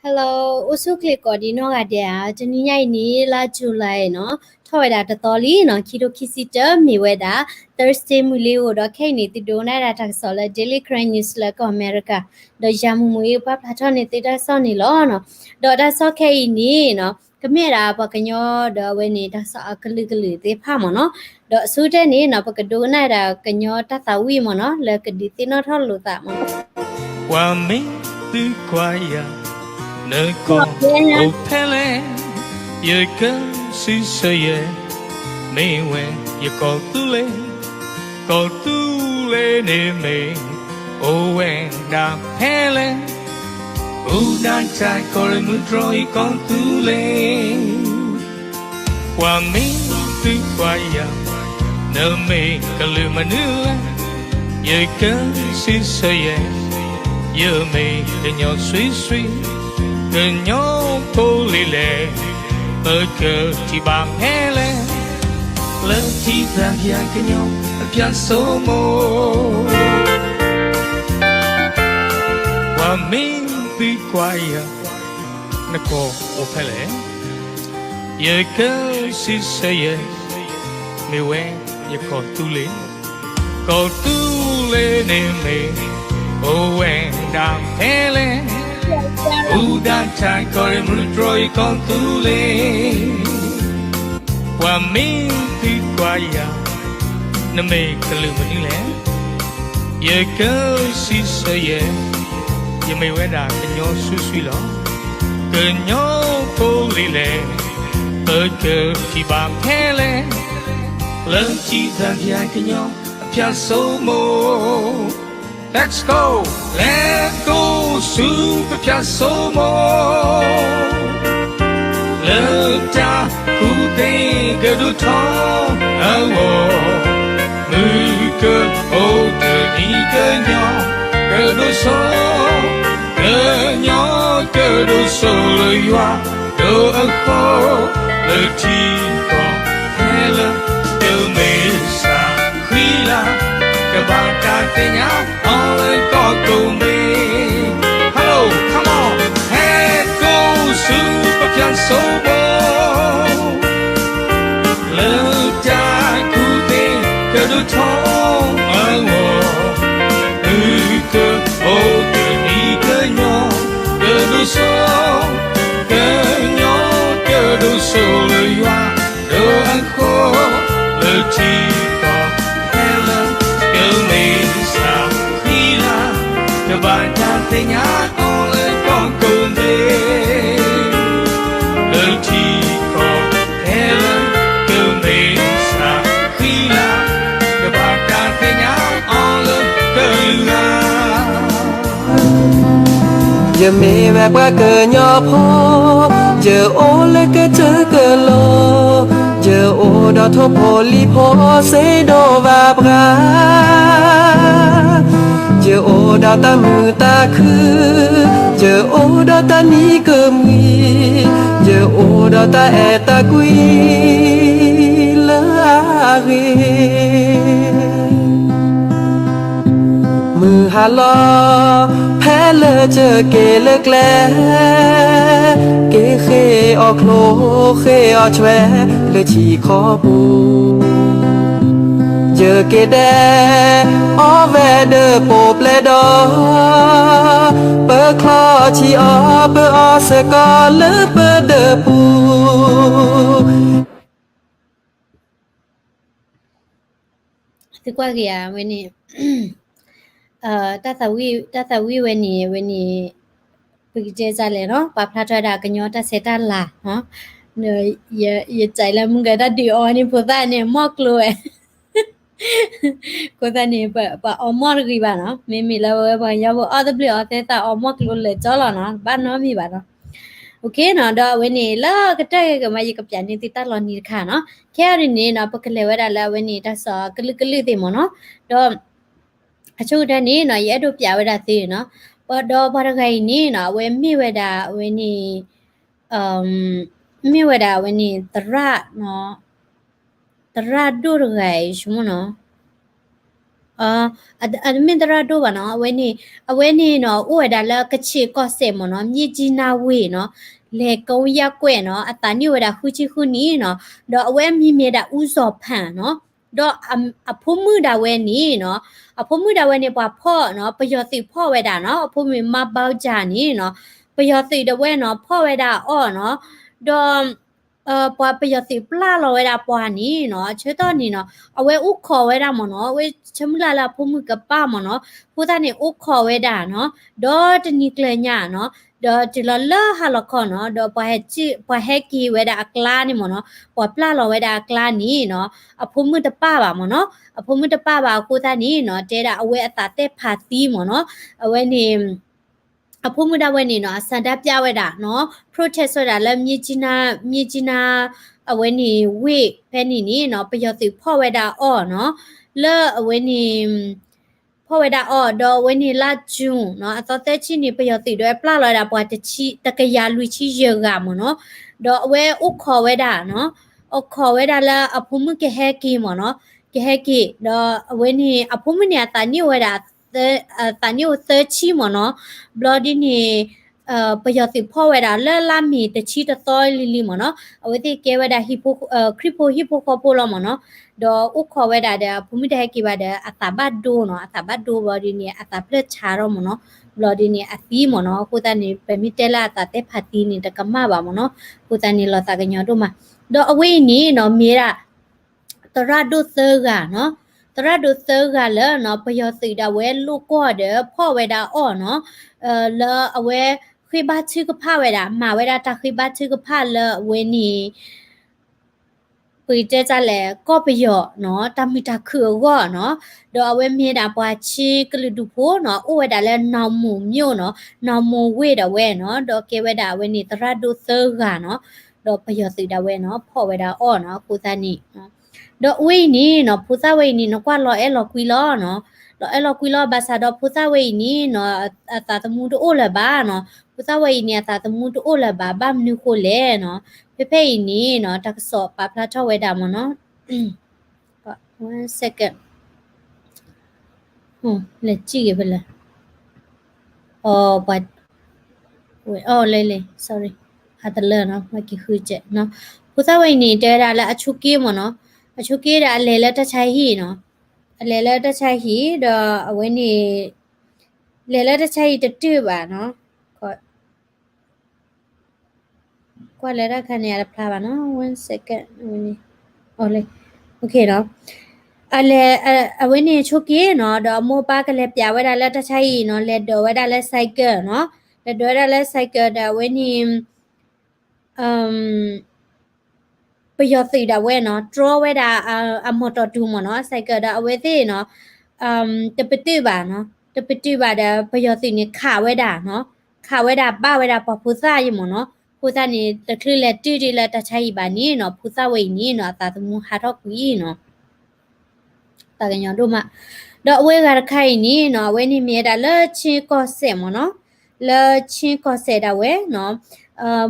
Hello, အိၣ်ဆူၣ်ချ့ကိးဒံးနီၢ်ဂၤဒဲးဧါ, တနံၤညါအံၤန့ၣ် လါ July နီၤ, ထီၣ်ဝဲဒၣ်တသီလံနီၤ, ခံထိခံဆံတၢ မ့ၢ်ဝဲဒၣ် Thursday မုၢ်လ့ၤဧိၤ, ဒီးခဲအံၤန့ၣ် သုဒိကနၣ်ဒၣ်တၢ်ကစီၣ်လၢ Daily Karen News လၢကီၢ်အမဲရကၤ, ဒီးယၤမုၢ်မုၢ်အံၤ ပှၤဖျါထီၣ်န့ၢ်သုတၢ်ကစီၣ်န့ၣ်လီၤနီၤ. ဒီးတၢ်ကစီၣ်ခဲအံၤန့ၣ်နီၤ, ကမ့ၢ်ဒၣ်ပှၤကညီဒီးအဝဲန့ၣ် တၢ်ကစီၣ်အကလုာ်ကလုာ်သ့ၣ်တဖၣ်မ့ၢ်နီၤ. ဒီးအဆိကတၢၢ်န့ၣ်နီၤ, ပကဒိကနၣ်ဒၣ်ကညီတၢ်သးဝံၣ်မ့ၢ်နီၤ, လၢကဒုးသ့ၣ်နီၣ်ထီၣ်လိာ်သးမ့ၢ်နီၤ. ပှၤမ့ၢ်သုကွၢ်ယၤ, နကီၢ်အိၣ်ဖဲလဲၣ်, ယကစံးဆၢယဲ, မ့ၢ်ဝဲယကီၢ်သူလ့ၤ, ကီၢ်သူလ့ၤန့ၣ်မ့ၢ် အိၣ်ဝဲဒၣ်ဖဲလဲၣ်, အိၣ်ဒၣ်တၢ်ကီၢ်ရ့ၣ်မုၢ်တြီၢ်အံၤကီၢ်သူလ့ၤ. ပှၤမ့ၢ်သုကွၢ်ယၤ, နမ့ၢ်ကလုာ်မနုၤလဲၣ်, ယကစံးဆၢယဲ, ယမ့ၢ်ကညီဆွံဆွံ, ကညီဖိလံၤလဲၣ်, ပကထံၣ်ဘၣ်ဖဲလဲၣ်, လၢထံသၣ်ဖၠၣ်ကညီအဖၠၣ်စိမိၤ. ပှၤမ့ၢ်သုကွၢ်ယၤ, နကီၢ်အိၣ်ဖဲလဲၣ်, ယကစံးဆၢယဲ, မ့ၢ်ဝဲယကီၢ်သူလ့ၤ, ကီၢ်သူလ့ၤန့ၣ်မ့ၢ် အိၣ်ဝဲဒၣ်ဖဲလဲၣ်, အိၣ်ဒၣ်တၢ်ကီၢ်ရ့ၣ်မုၢ်တြီၢ်အံၤကီၢ်သူလ့ၤ. ပှၤမ့ၢ်သုကွၢ်ယၤ, နမ့ၢ်ကလုာ်မနုၤလဲၣ်, ယကစံးဆၢယဲ, ယမ့ၢ်ဝဲဒၣ်ကညီဆွံဆွံလီၤ. ကညီဖိလံၤလဲၣ်, ပကထံၣ်ဘၣ်ဖဲလဲၣ်, လၢထံသၣ်ဖၠၣ်ကညီအဖၠၣ်စိမိၤ. Let's go! လဲၤကိးဆူပဖၠၣ်စိမိၤ, လၢတၢ်ကူၣ်သ့ကဒိၣ်ထီၣ်အဂီၢ်, မုၢ်ကအိၣ်တနံၤကညီကဒိၣ်စိ, ကညီကဒိၣ်စိလၢယွၤဒိၣ်အဃိ, လၢထံကီၢ်ဖဲလၢကမ့ၢ်စးဃံလၤ, ကဘၣ်တၢ်သ့ၣ်ညါအီၤလၢကီၢ်ကိးမံၤ. Hello, come on! ဟဲကိးဆူပဖၠၣ်စိမိၤ, လၢတၢ်ကူၣ်သ့ကဒိၣ်ထီၣ်အဂီၢ်, မုၢ်ကအိၣ်တနံၤကညီကဒိၣ်စိ, ကညီကဒိၣ်စိလၢယွၤဒိၣ်အဃိ, လၢထံကီၢ်ဖဲလၢကမ့ၢ်စးဃံလၤ, ကဘၣ်တၢ်သ့ၣ်ညါအီၤလၢကီၢ်ကိးမံၤ, လၢထံကီၢ်ဖဲလၢကမ့ၢ်စးဃံလၤ, ကဘၣ်တၢ်သ့ၣ်ညါအီၤလၢကလုာ်ဂၤ. ယမ့ၢ်ဝဲပှၤကညီဖိ, ယအိၣ်လၢကထၢကလိၤ, ယအိၣ်ဒီးထိၣ်ဖိလံၤဖိစ့ဒိးဘၣ်ပှၤ, ယအိၣ်ဒီးတၢ်မုာ်တၢ်ခု, ယအိၣ်ဒီးတၢ်နံၤကမှံ, ယအိၣ်ဒီးတၢ်အဲၣ်တၢ်ကွံလၢအဂ့ၤ. မုၢ်ဟါလီၤဖဲလၢယက့ၤလၢကျဲ, က့ၤဃ့အီၣ်ချိၣ်ဃ့အီၣ်ဆွဲလၢထံခီပူၤ, ယက့ၤဒဲးအီၣ်ဝဲဒၢးပိာ်ပျဲၢ်ဒီး, ပချီထံအီၣ်ပအီၣ်စ့ၢ်ကီးလၢပဒၢးပူၤ. သုကွၢ်က့ၤဧါ, ဝဲန့ၣ်, တၢ်သးဝံၣ်, တၢ်သးဝံၣ်ဝဲန့ၣ်, ဝဲန့ၣ်, ပကတဲဒ်လဲၣ်နီၤ, ပာ်ဖျါထီၣ်ဝဲဒၣ်ကညီတၢ်ဆဲးတၢ်လၤ, ယစံးလၢမုၢ်ကတၢၢ်ဒုးအီၤန့ၣ် ဖိသၣ်န့ၣ် မီၢ်ကျိဝဲ အဃိသတးန့ၣ် ပှၤအီၣ်မီၢ်တဂ့ၤဘၣ်နီၤ, မ့မ့ၢ်လၢဝဲပှၤကညီဖိအီၣ်တဘျုးအီၤသဲသးအီၣ်မီၢ်ကျိလၢာ်ကၠီလီၤနီၤ, ဘၣ်နီတမံၤဘၣ်နီၤ. အိၣ်ခ့နီၤ, ဒီးအဝဲန့ၣ် လၢကတၢၢ်ဂ့ၤကမး ယကပျးန့ၢ်သုတၢ်လီၤနံၤတခါနီၤ, ခဲအံၤန့ၣ်နီၤ ပကလဲၤဝဲဒၣ်လၢအဝဲန့ၣ် တၢ်ကစီၣ်ကလုာ်ကလုာ်သ့ၣ်မ့ၢ်နီၤ, ဒီး အဆိကတၢၢ်န့ၣ်နီၤ ယအဲၣ်ဒိးပျးဝဲဒၣ်သုနီၤ, ဒီးပှၤတဂၤအံၤန့ၣ်နီၤ အဝဲမ့ၢ်ဝဲဒၣ်အဝဲန့ၣ် မ့ၢ်ဝဲဒၣ်အဝဲန့ၣ် သရၣ်နီၤ, သရၣ်ဒိၣ်တဂၤအံၤ ဆိကမိၣ်နီၤ, အ အမ့ၢ်သရၣ်ဒိၣ်ဘၣ်နီၤ, အဝဲန့ၣ် အဝဲန့ၣ်နီၤ အိၣ်ဝဲဒၣ်လၢကခ့ၣ်ကီၢ်စဲၣ်မ့ၢ်နီၤ, မြစ်ကြီးနားဝ့ၢ်နီၤ, လယ်ကုန်းရပ်ကွက်နီၤ, အသးနံၣ်အိၣ်ဝဲဒၣ်ဃုဆံဃုနံၣ်နီၤ, ဒီးအဝဲအမံၤမ့ၢ်ဒၣ် ဦးဇော်ဖန်နီၤ, ဒီးအ အဖိမုၣ်ဒၣ်ဝဲန့ၣ်နီၤ, အဖိမုၣ်ဒၣ်ဝဲန့ၣ် ပှၤဖီၣ်နီၤ, ပယီၤသုးဖီၣ်ဝဲဒၣ်နီၤ, အဖိမုၣ် မၤဘီကၠၣ်န့ၣ်နီၤ, ပယီၤသုးဒၣ်ဝဲနီၤ ဖီၣ်ဝဲဒၣ်အီၤနီၤ, ဒီး ပှၤပယီၤသုးပျၢ်လီၤဝဲဒၣ်ပှၤန့ၣ်နီၤ, အဆၢကတီၢ်န့ၣ်နီၤ အဝဲအိၣ်ခိးဝဲဒၣ်မ့ၢ်နီၤ, အဝဲဆၢမုၢ်လၢ်လၢအဖိမုၣ်ကပၣ်မ့ၢ်နီၤ, အဃိသတးန့ၣ် အိၣ်ခိးဝဲဒၣ်နီၤ, ဒီးတနံၤကျၢၤညါနီၤ, ဒီးတုၤလီၤလၢဟါလီၤခီနီၤ, ဒီးပှၤဟဲက့ၤ ပှၤဟဲက့ၤဝဲဒၣ်အကျါန့ၣ်မ့ၢ်နီၤ, ပှၤပျၢ်လီၤဝဲဒၣ်အကျါန့ၣ်နီၤ, အဖိမုၣ်တပၣ်ဘၣ်မ့ၢ်နီၤ, အဖိမုၣ်တပၣ်ဘၣ်အဃိသတးန့ၣ်နီၤ, တဲဒၣ်အဝဲအသးသ့ၣ်ဖးသံမ့ၢ်နီၤ, အဝဲန့ၣ် အဖိမုၣ်ဒၣ်ဝဲန့ၣ်နီၤ အဆန္ဒပြဝဲဒၣ်နီၤ, protest ဝဲဒၣ်လၢ မြစ်ကြီးနား မြစ်ကြီးနား အဝဲန့ၣ်ဝ့ၢ်ဖဲန့ၣ်န့ၣ်နီၤ, ပယီၤသုးဖီၣ်ဝဲဒၣ်အီၤနီၤ, လၢအဝဲန့ၣ် ဖီၣ်ဝဲဒၣ်အီၤ, ဒီးအဝဲန့ၣ်လါ June နီၤ အသီသၢဆံန့ၣ် ပယီၤသုးဒၣ်ဝဲပျၢ်လီၤဝဲဒၣ်ပှၤတဆံ တကယၤလွံၢ်ဆံယဲၢ်ဂၤမ့ၢ်နီၤ, ဒီးအဝဲအိၣ်ခိးဝဲဒၣ်နီၤ, အိၣ်ခိးဝဲဒၣ်လၢအဖိမုၣ်ကဟဲက့ၤမ့ၢ်နီၤ, ကဟဲက့ၤ, ဒီးအဝဲန့ၣ် အဖိမုၣ်န့ၣ် အသးနံၣ်အိၣ်ဝဲဒၣ် အသးနံၣ်အိၣ်သၢဆံမ့ၢ်နီၤ, ဘျီဒ်န့ၣ် ပယီၤသုးဖီၣ်ဝဲဒၣ်လၢလါမ့ၤတဆံတသီလံလံမ့ၢ်နီၤ, အဝဲသ့ၣ်ကဲဝဲဒၣ် ခရံာ်ဖိဟံၣ်ဖိဃီဖိလီၤမ့ၢ်နီၤ, ဒီးအိၣ်ခိးဝဲဒၣ်ဒီး အဖိမုၣ်တဟဲက့ၤဘၣ်ဒီး အသးဘၣ်ဒိနီၤ, အသးဘၣ်ဒိဘျီဒ်န့ၣ် အသးဖျၢၣ်ဆါထီၣ်မ့ၢ်နီၤ, ဘျီဒ်န့ၣ်အသံမ့ၢ်နီၤ, အဃိသတးန့ၣ် ပမ့ၢ်တဲလၢအသးသ့ၣ်ဖးသံန့ၣ် တကမၣ်ဘၣ်မ့ၢ်နီၤ, အဃိသတးန့ၣ် လီၤသးကညီၤဒိၣ်မး, ဒီးအဝဲအံၤန့ၣ်နီၤ မ့ၢ်ဒၣ် သရၣ်ဒိၣ်သၢဂၤနီၤ, သရၣ်ဒိၣ်သၢဂၤလၢနီၤ ပယီၤသုးဒၣ်ဝဲလိာ်ကွီၢ်ဒီးဖီၣ်ဝဲဒၣ်အီၤနီၤ, လၢအဝဲဃ့ဘါထုကဖၣ်ဝဲဒၣ် မၤဝဲဒၣ်တၢ်ဃ့ဘါထုကဖၣ်လၢအဝဲန့ၣ် ပကတဲတၢ်လဲၣ် ကီၢ်ပယီၤနီၤ တၢ်မုာ်တၢ်ခုၣ်အဂီၢ်နီၤ, ဒီးအဝဲမ့ၢ်ဒၣ်ပှၤဆ့ကလုာ်ဒူၣ်ဖိနီၤ အိၣ်ဝဲဒၣ်လၢနီၢ်မိၢ်မျိၣ်နီၤ, နီၢ်မိၢ်ဝ့ၢ်ဒၣ်ဝဲနီၤ, ဒီးကဲဝဲဒၣ်အဝဲန့ၣ်သရၣ်ဒိၣ်သၢဂၤနီၤ, ဒီးပယီၤသုးဒၣ်ဝဲနီၤ ဖီၣ်ဝဲဒၣ်အီၤနီၤ, အဃိသတးန့ၣ် ဒီးအဝဲအံၤန့ၣ်နီၤ ဖိသၣ်ဝဲအံၤန့ၣ် နကွၢ်လီၤအဲၣ်လီၤကွံလီၤနီၤ, လီၤအဲၣ်လီၤကွံလီၤ ဘၣ်ဆၣ်ဒီးဖိသၣ်ဝဲအံၤန့ၣ်နီၤ အသးသမူတအိၣ်လၢၤဘၣ်နီၤ, ဖိသၣ်ဝဲအံၤန့ၣ် အသးသမူတအိၣ်လၢၤဘၣ် ဘၣ်မနုၤဃိလဲၣ်နီၤ, ဖဲဖဲအံၤန့ၣ်နီၤ တၢ်ကစီၣ်ပာ်ဖျါထီၣ်ဝဲဒၣ်မ့ၢ်နီၤ one second လဲၤစံၣ်ဂ့ၤဖဲလဲၣ်, အ ပှၤ ဝဲ အ လဲၤလဲၤ sorry အတလၢနီၤ မၤက့ၤဃုကဲးနီၤ, ဖိသၣ်ဝဲအံၤန့ၣ် တဲဝဲဒၣ်လၢအဆိးက့မ့ၢ်နီၤ, အဆိးက့ဒီးအလဲၤလၢတၢ်ဆါဟံၣ်နီၤ, အလဲၤလၢတၢ်ဆါဟံၣ်ဒီးအဝဲန့ၣ် လဲၤလၢတၢ်ဆါဟံၣ်တတုၢ်ဘၣ်နီၤ, ကွၢ်လၢတၢ်ခါန့ၣ် အတဖျါဘၣ်နီၤ one second အဝဲန့ၣ် အ လၢ okay နီၤ, အလဲၤ အဝဲန့ၣ်ဆိးက့နီၤ ဒီးအမိၢ်ပၢ်ကလဲၤပျးဝဲဒၣ်လၢတၢ်ဆါဟံၣ်နီၤ, လဲၤဒိးဝဲဒၣ်လၢ cycle နီၤ, လဲၤဒိးဝဲဒၣ်လၢ cycle ဒီးအဝဲန့ၣ် ပယီၤသုးဒၣ်ဝဲနီၤ တြီဝဲဒၣ် အ မော်တော်တူမ့ၢ်နီၤ cycle ဒီးအဝဲသ့ၣ်နီၤ တပတုာ်ဘၣ်နီၤ, တပတုာ်ဘၣ်ဒီး ပယီၤသုးန့ၣ် ခးဝဲဒၣ်နီၤ, ခးဝဲဒၣ်ဘၣ်ဝဲဒၣ်ပှၤဖိသၣ်အံၤမ့ၢ်နီၤ, အဃိသတးန့ၣ် တချုးလဲၤတုၤဒံးလၢတၢ်ဆါဟံၣ်ဘၣ်န့ၣ်နီၤ ဖိသၣ်ဝဲအံၤန့ၣ်နီၤ အသးသမူဟးထီၣ်ကွံာ်နီၤ သးကညီၤဒိၣ်မး, ဒီးအဝဲဂၤတခါအံၤန့ၣ်နီၤ အဝဲန့ၣ်မ့ၢ်ဝဲဒၣ်လၢ ချင်းကီၢ်စဲၣ် မ့ၢ်နီၤ, လၢ ချင်းကီၢ်စဲၣ် ဒၣ်ဝဲနီၤ,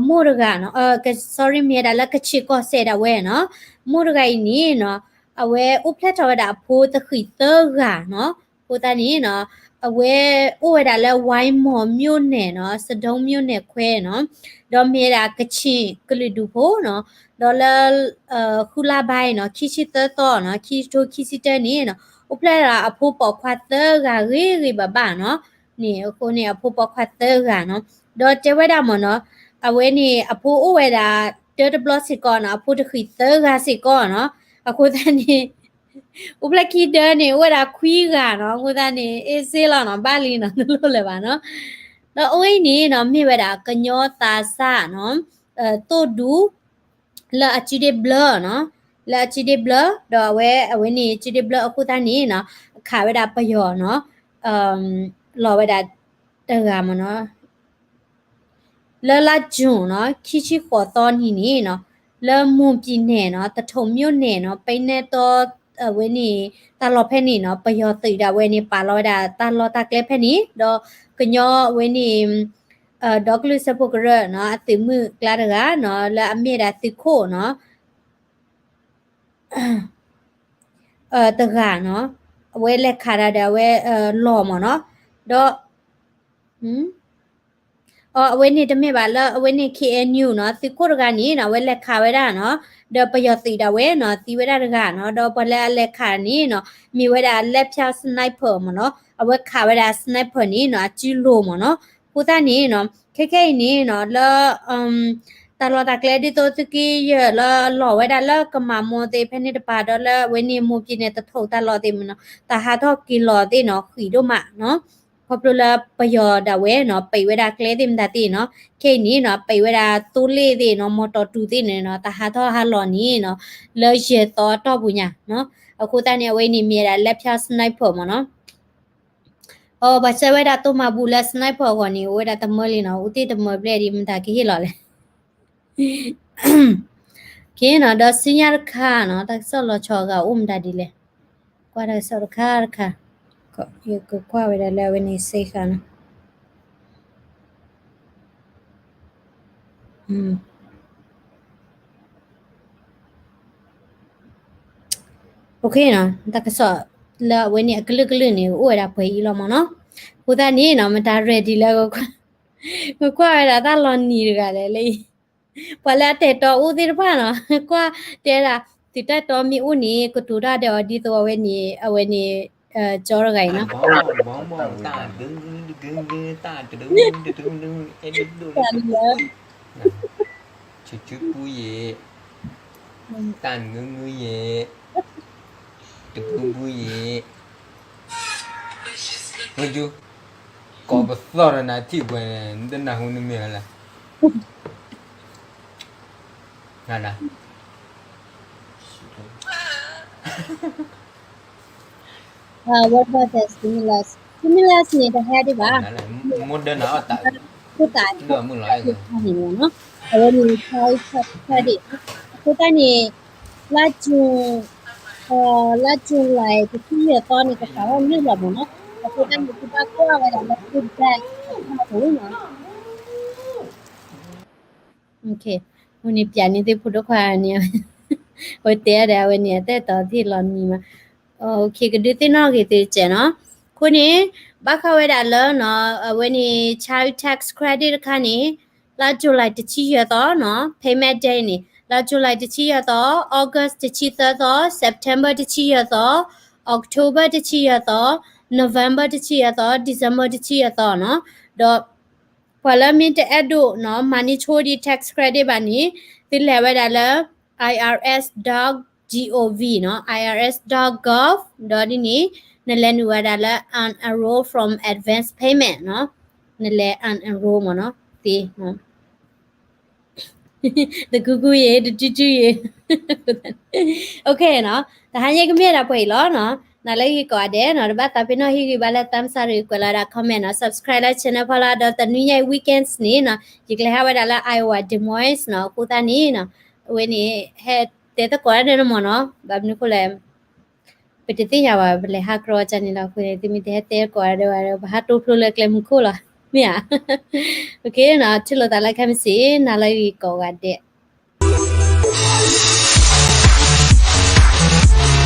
မိၢ်တဂၤနီၤ, က sorry မ့ၢ်ဝဲဒၣ်လၢ ကခ့ၣ်ကီၢ်စဲၣ် ဒၣ်ဝဲနီၤ, မိၢ်တဂၤအံၤန့ၣ်နီၤ အဝဲအိၣ်ဖျဲၣ်ထီၣ်ဝဲဒၣ်အဖိတဃံးသၢဂၤနီၤ, အဃိသတးန့ၣ်နီၤ အဝဲအိၣ်ဝဲဒၣ်လၢ ဝိုင်းမော်မြို့နယ် နီၤ, ဆဒုံးမြို့နယ်ခွဲနီၤ, ဒီးမ့ၢ်ဝဲဒၣ်ကခ့ၣ်ကလုာ်ဒူၣ်ဖိနီၤ, ဒီးလၢ ဃုလါဘါအံၤနီၤ ခံဆံသၢသီနီၤ ခံကထိခံဆံတၢန့ၣ်နီၤ အိၣ်ဖျဲၣ်ဒၣ်အဖိပိာ်ခွါသၢဂၤဂ့ၤဂ့ၤဘၣ်ဘၣ်နီၤ, န့ၣ်အဃိန့ၣ် အဖိပိာ်ခွါသၢဂၤနီၤ, ဒီးတဲဝဲဒၣ်မ့ၢ်နီၤ အဝဲန့ၣ် အဖိအိၣ်ဝဲဒၣ်တၢတဘျီစ့ၢ်ကီးနီၤ အဖိတဃံးသၢဂၤစ့ၢ်ကီးနီၤ, အဃိသတးန့ၣ် အိၣ်ဖျဲၣ်ခံဒၢန့ၣ် အိၣ်ဝဲဒၣ်ခွံဂၤနီၤ, အဃိသတးန့ၣ် အ့စ့လီၤနီၤ ဘၣ်လံနီၤ တလိၣ်လၢၤဘၣ်နီၤ, ဒီးအဝဲအံၤန့ၣ်နီၤ မ့ၢ်ဝဲဒၣ်ကညီသးစၢ်နီၤ သိၣ်ဒူ လၢအစုဒ့ဘျၢနီၤ, လၢအစုဒ့ဘျၢ ဒီးအဝဲ အဝဲန့ၣ် စုဒ့ဘျၢအဃိသတးန့ၣ်နီၤ အခးဝဲဒၣ်ပယီၤနီၤ လီၤဝဲဒၣ်တဂၤမ့ၢ်နီၤ လၢလါ June နီၤ ခံဆံဃိးသီနံၤန့ၣ်နီၤ လၢ မွန်ပြည်နယ် နီၤ သထုံမြို့နယ် နီၤ ပဲနဲတော အဝဲန့ၣ် တၢ်လီၢ်ဖဲန့ၣ်နီၤ ပယီၤသုးဒၣ်ဝဲန့ၣ် ပာ်လီၤဝဲဒၣ်တၢ်လီၢ်တၢ်ကျဲဖဲန့ၣ် ဒီးကညီအဝဲန့ၣ် ဒီကလုာ်စၢဖှိၣ်ကရၢနီၤ အသုးမုၢ်ကျါတဂၤနီၤ လၢအမ့ၢ်ဒၣ်သုးခိၣ်နီၤ တဂၤနီၤ အဝဲလဲၤခးတၢ်ဒီးအဝဲ လီၢ်မ့ၢ်နီၤ, ဒီး အဝဲန့ၣ်တမ့ၢ်ဘၣ်လၢအဝဲန့ၣ် K N U နီၤ, သုးခိၣ်တဂၤန့ၣ်နီၤ အဝဲလဲၤခးဝဲဒၣ်နီၤ, ဒီးပယီၤသုးဒၣ်ဝဲနီၤ သံဝဲဒၣ်တဂၤနီၤ, ဒီးပှၤလၢအလဲၤခးန့ၣ်နီၤ မ့ၢ်ဝဲဒၣ် လက်ဖြောင့် sniper မ့ၢ်နီၤ, အဝဲခးဝဲဒၣ် sniper န့ၣ်နီၤ အစုလိၤမ့ၢ်နီၤ, အဃိသတးန့ၣ်နီၤ ခဲခဲအံၤန့ၣ်နီၤ လၢ တၢ်လီၢ်တၢ်ကျဲဒ်သိးသုးက့ယဲၢ်လၢလီၤဝဲဒၣ်လၢကမၤမိၢ်သ့ၣ်ဖဲန့ၣ်တပၤ ဒီးလၢအဝဲန့ၣ်မိၢ်ပ့ၤန့ၣ် တထိးတၢ်လီၢ်သ့ၣ်မ့ၢ်နီၤ တၢ်ဟးထီၣ်က့ၤလီၤသ့ၣ်နီၤ ဃံးဒိၣ်မးနီၤ, ခီဖျိလၢပယီၤဒၣ်ဝဲနီၤ ပံးဝဲဒၣ်ကျဲသ့ၣ်မတၤသ့ၣ်နီၤ, ခဲအံၤန့ၣ်နီၤ ပံးဝဲဒၣ်သိလ့ၣ်သ့ၣ်နီၤ မီၢ်တီၢ်တူၢ်သ့ၣ်န့ၣ်နီၤ တၢ်ဟးထီၣ်ဟးလီၤန့ၣ်နီၤ လၢယဲၢ်သီအတီၢ်ပူၤညါနီၤ, အဃိသတးန့ၣ် အဝဲန့ၣ်မ့ၢ်ဝဲဒၣ် လက်ဖြောင့် sniper မ့ၢ်နီၤ အပှၤဆှၢဝဲဒၣ်တိၢ်မၤဘူၣ်လၢ sniper အဂီၢ်န့ၣ် အိၣ်ဝဲဒၣ်တမၢလံနီၤ, အိၣ်တ့ၢ်တမၢဘျဲၣ်ဒံး မတၤကဟ့ၣ်လီၤလဲၣ်. က့နီၤ ဒီးဆူညါတခါနီၤ တၢ်ကစီၣ်လီၤဆီအဂၤအိၣ်မတၤဒ်လဲၣ်, ကွၢ်တၢ်ကစီၣ်တခါတခါ, ယကကွၢ်ဝဲဒၣ်လၢအဝဲန့ၣ် စ့ၢ်ကီးနီၤ တၢ်ကစီၣ်လၢအဝဲန့ၣ်အကလုာ်ကလုာ်န့ၣ် အိၣ်ဝဲဒၣ်ပှဲၤအံၤလီၤမ့ၢ်နီၤ, အဃိသတးန့ၣ်နီၤ မတၤ ready လၢ ကကွၢ်ဝဲဒၣ်တၢ်လီၤနံၤတဂၤလဲၣ်လၢအံၤ, ပှၤလၢအတဲာ်တီအိၣ်သ့ၣ်တဖၣ်နီၤ ကွၢ်တဲဒၣ် သုးတဲာ်တီမ့ၢ်အိၣ်န့ၣ် ကတိၤတၢ်ဒီးအီၤဒ်သိးအဝဲန့ၣ် အဝဲန့ၣ် ကၠီတဂၤအံၤနီၤ တၢ်လၢ ဆူပူယ့ၣ် တၢ်ငုငုယ့ၣ် တပူပူယ့ၣ် ဝဲဒု ကိးပသီၣ်ဒီးနၤထံၣ်ပှဲၤန့ၣ် နတနၢ်ဟူနမ့ၢ်ဟဲလၢ နဒၣ် What about the stimulus? Stimulus န့ၣ် တဟဲဒံးဘၣ် မိၢ်ဒၢနၤအီၣ်တၢ် ခိၣ်တၢ် လၢမုၢ်လီၤ န့ၣ်နီၤ အဝဲန့ၣ် child tax credit အဃိသတးန့ၣ် လါ June လါ July တဆံယဲၢ်သီန့ၣ် ကစးထီၣ်န့ၢ်လီၤမ့ၢ်နီၤ အဃိသတးန့ၣ် သုဘၣ်ကွၢ်ဝဲဒၣ်လၢ feedback အပူၤနီၤ အဝဲန့ၣ်ပျးန့ၢ်သ့ၣ်ဖိဒိၣ်ခွါန့ၣ် အဝဲတဲဒီးအဝဲန့ၣ် အတဲတီၤသ့ၣ်လီၤနံၤမး ကဒုးသ့ၣ်နီၣ်ဂ့ၤသ့ၣ်တစဲးနီၤ အဃိန့ၣ် ဘၣ်ဃးဝဲဒၣ်လၢ အဝဲန့ၣ် child tax credit တခါန့ၣ် လါ July တဆံယဲၢ်သီနီၤ payment date န့ၣ် လါ July တဆံယဲၢ်သီ August တဆံသၢသီ September တဆံယဲၢ်သီ October တဆံယဲၢ်သီ November တဆံယဲၢ်သီ December တဆံယဲၢ်သီနီၤ ဒီး ပှၤလၢမ့ၢ်တအဲၣ်ဒိးနီၤ မၤန့ၢ်ဆိဒံး tax credit ဘၣ်န့ၣ် သုလဲၤဝဲဒၣ်လၢ I R S dot gov နီၤ I R S dot gov ဒီးဒ်န့ၣ် နလဲၤနုာ်ဝဲဒၣ်လၢ unenroll from advance payment နီၤ နလဲၤ unenroll မ့ၢ်နီၤ သ့ တကူကူယ့ၣ် တတူၢ်တူၢ်ယ့ၣ် OK နီၤ တဟါညါကမ့ၢ်ဒၣ်ပှဲၤအံၤလီၤနီၤ နၤလၢဂ့ၤကိးဂၤဒဲးနီၤ တဘၣ်သးပ့ၤနီၣ်ဟ့ၣ်ဂံၢ်ဘါလၢ thumbs up ကွဲးလီၤဒၣ် comment နီၤ subscribe လၢ channel ဖီလာ် ဒီးတနွံညါအံၤ weekends န့ၣ်နီၤ ယကလဲၤဟးဝဲဒၣ်လၢ Iowa Des Moines နီၤ အဃိသတးန့ၣ်နီၤ အဝဲန့ၣ် ဟဲတဲသကိးတၢ်ဒီးနမ့ၢ်နီၤ ဘၣ်မနုၤအဃိလဲၣ် ပတသ့ၣ်ညါဘၣ် ပလဲၤဟးကြီကန့ၣ်လီၤ အဃိန့ၣ် သုမ့ၢ်တဟဲတဲသကိးတၢ်ဒီး ပဟးတိဖျိလၢကျဲမုၢ်ခိၣ်လီၤ မ့ၢ်ဧါ OK နီၤ ထံၣ်လိာ်သးလၢခဲမုၢ်ဆ့ၣ် နၤလၢဂ့ၤကိးဂၤဒဲး